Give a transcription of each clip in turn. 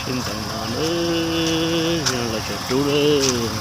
Tib ntxeev no na, los tsaus ntuj lawm.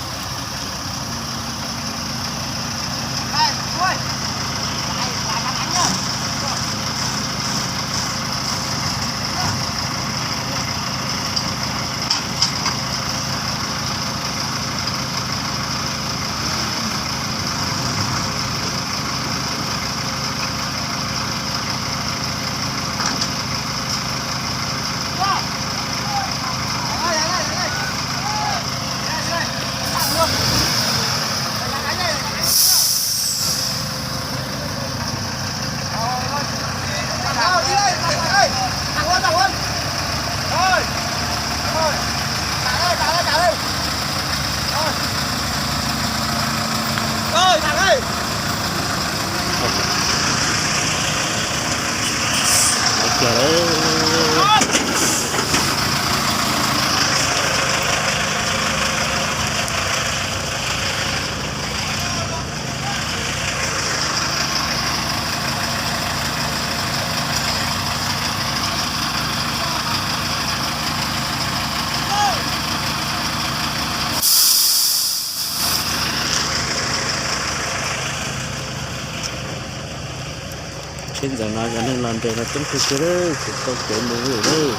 Tsheb ntxeev no yog neeg los nres no coob kawg kiag lawm, tsis tau kev mus li lawm.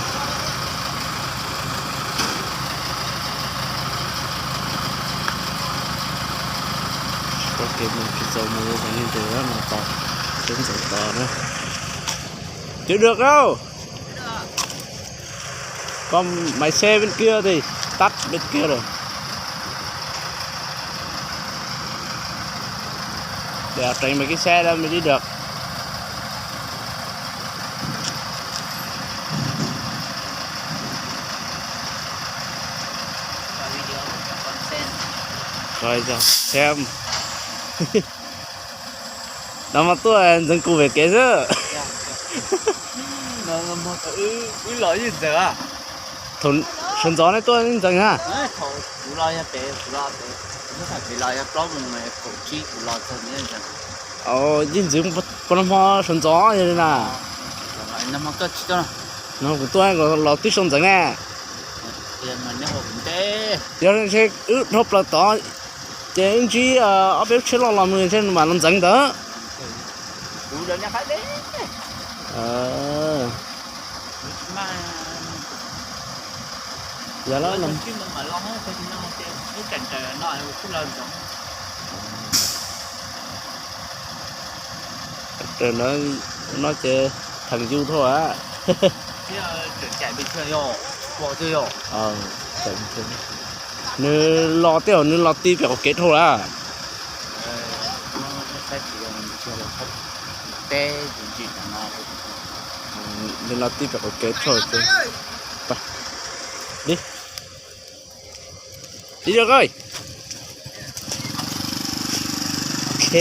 Tsis tau kev mus, tsis txaus mus, yog neeg nres no tos tsheb ntxeev tos na. Chịu được đâu. Con mày xe bên kia thì tắt bên kia rồi. Để tránh mấy cái xe đó mới đi được. Coi cho xem. No mas tuaj ntxeev kuv pem kev xwb. Thaum sawv ntxov nej tuaj ntxeev ha. Yeej ntxeev puas no hmo sawv ntxov yog li na. No kuv tuaj los twb sau ntxeev na. Yog ntshe wb dhau plaws tod ces wb ntsib ob peb lub tsheb loj los mus ntshe nws mam los ntxeev ntawd. Yog lawm. Raws no, no ces theem yus dhau a. Nws los tej zaum nws los ti pem qaum kev dhau lawm. Nws los ti pem qaum kev dhau ces, li, li rau koj. Ok.